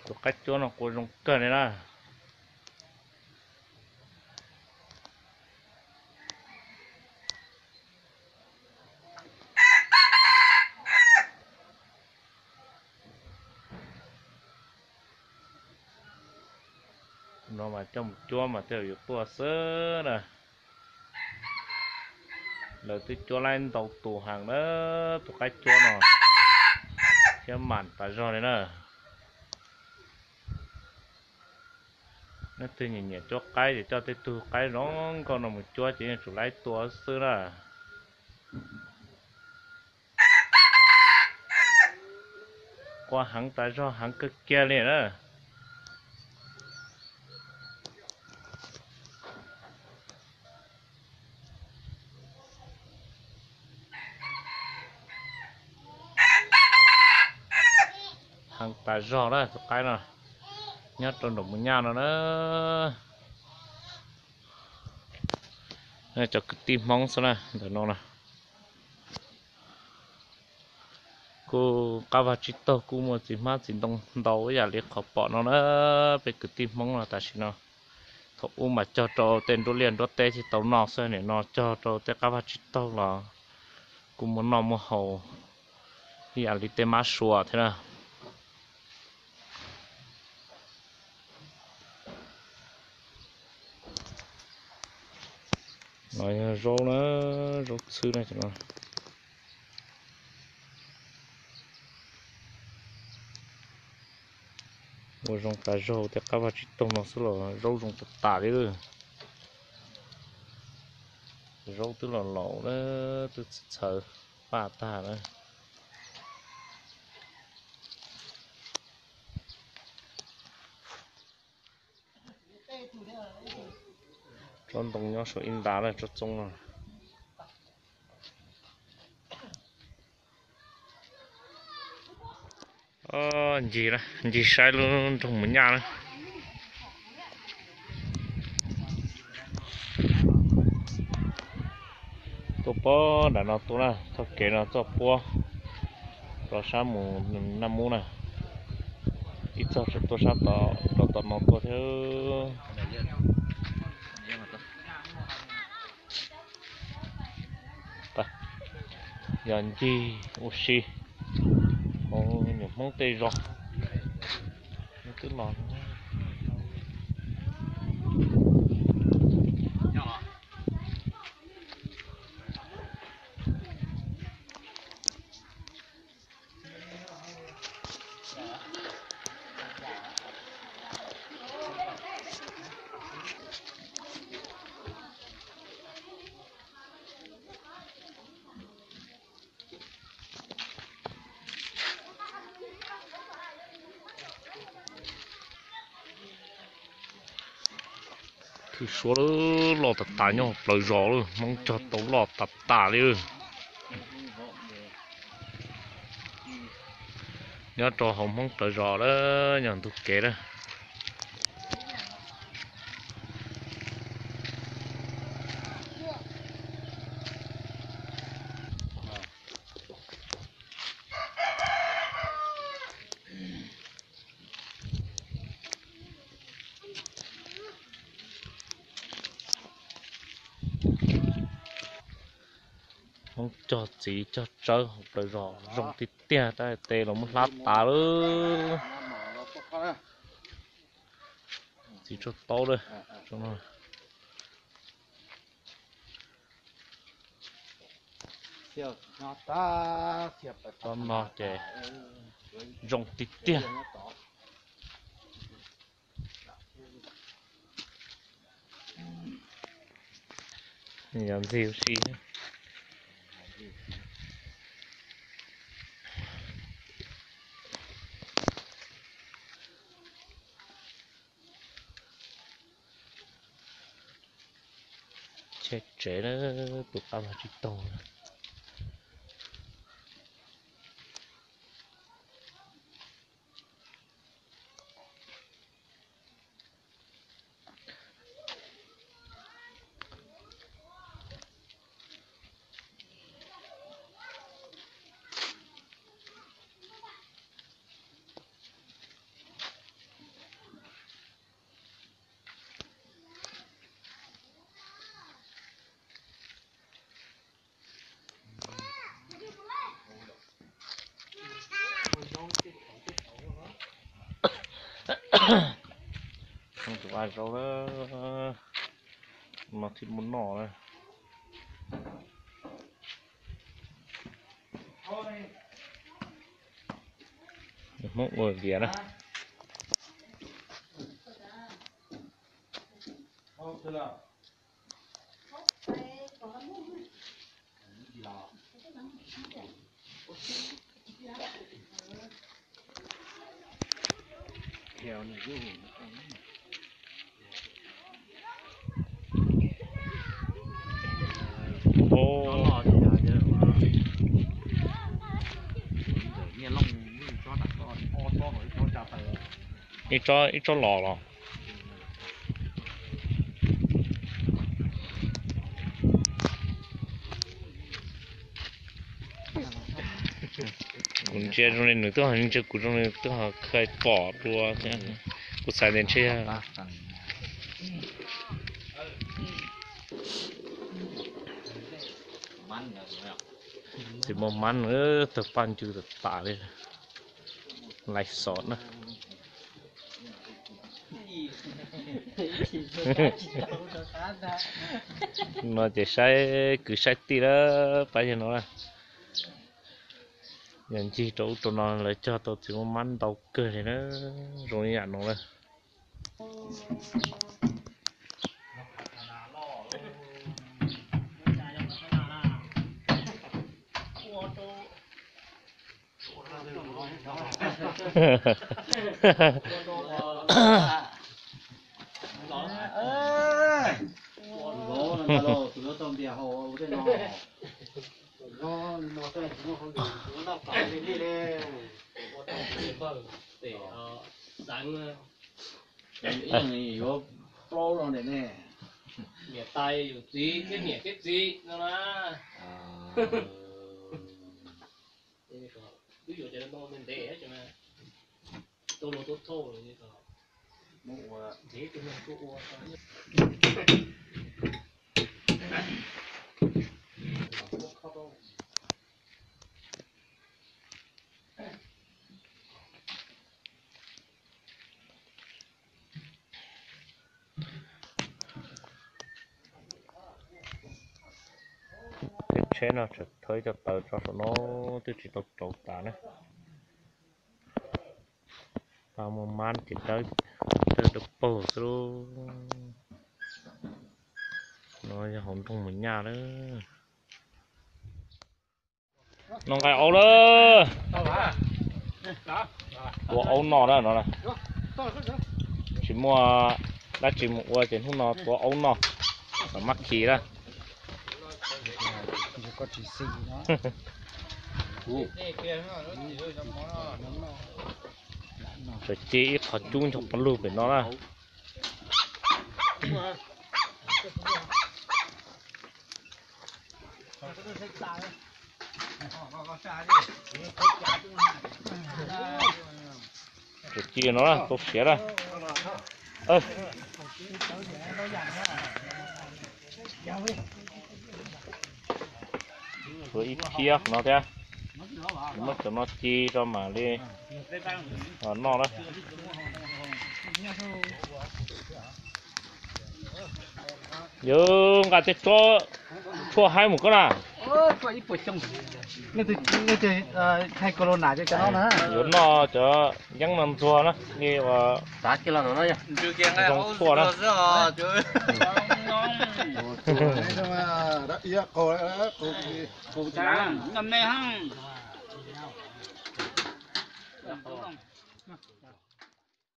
Tus qaib cuab no qua zoo kawg li na. No mas coj mus cuab mas tej zaum yuav tuaj xwb na. Lawv twb cuab laib ntau tus heev na, tus qaib cuab no thiab mam tas zog li na. Leej twg nyiam nyiam cuab qaib ces coj tej tug qaib zoo nkauj no mus cuab ces yeej tsum laib tua xwb na. Qua heev tas zog heev kawg kiag li na. Heev tas zog na tus qaib no, nyob rau nram Mus Nyaj no na. Cov kwv tij Hmoob xwb na ntawm no na. Kuj qab vag tsib taug kuj muaj txiv hmab txiv ntoo ntau ib yam li qhov pom no na. Peb kwv tij Hmoob no tam sim no, thaum ub mas cog rau tej nruab liaj nruab teb thiaj tau noj xwb, nim no cog rau tej qab vag tsib taug los kuj muaj noj muaj haus ib yam li tej mab sua thiab na. No yog zaub na, zaub txhwb na. Ua zoo tas zog tej qab vag tsib taug no xwb los zaub zoo tas tas li. Zaub twb los laus na, twb txhawv paj tag na. Tsob ntoo nyob saum ib nta na, tsob txoob no. Ncig, ncig saib lub nroog Mus Nyaj na. Tuaj puag nram no tuaj na, txoj kev no txoj puab rov sab mus Naj Mub na. Ib txoj tseem tuaj sab tod rau tom no tuaj thiab. Yog ncig ua si hauv nyuam Hmoob tej zos twb los. Khwv suab loj tas tas nyob hauv plawv zos lawm, Hmoob cog tau loj tas tas li. Nyob rau hauv Hmoob plawv zos lawm, nyob ntug kev lawm. Hmoob cog txiv cog tsawb hauv plawv zos zoo tiag tiag, tab tes los muab hlab tas lawm. Txiv tsuag taub lawm. Tsob no ces zoo tiag tiag. Yog ntxig ua si. Cheb tsev na, tus qab vag tsib taug. Tus a zaub na, no thiaj muaj noj na. Hmoob ua vias na. Ib tsob, ib tsob los los. Kuv ntsia zoo li nws twb ho ntsia kuv zoo li twb ho khaws pom dua thiab. Kuv xav tias ntshe txiv muaj mab tawg paj ncw tas tas li. Lais xov na. No ces saib kwv saib tij lawm pab yawg no na. Yog ncig rau ub rau no lawv cog tau txiv muaj mab ntau kawg li na, zoo li yam no na. Niam tais yus txiv thiab niam thiab txiv no na. Twb yuav cov no ntev ntev ces tau luag tuaj thauj los, ntev tus neeg tuaj ua. Tej tsheb no tseem thawb cov taws tso saum no twb tsis tau rauv tas na. Tau muaj mab ces dawb, dawb dawb paug xwb lauj. No yog hauv nroog Mus Nyaj lawm. Noj nqaij aub lawm. Tua aub noj na no. Tsis muaj dab tsi mus ua ces hnub no tua aub noj. Mab khi na. Tseem ci ib qho cub nrog paj lug pem no na. Tseem ci no na, tau siav na. Tua ib phiab qhov no thiab. Muab cov no ci rau mam li noj na. Yus nqa tej tsob tshuaj haib mus koj na. Yuav noj cov yeeb no ntxuag na, li ua zoo tshuaj na.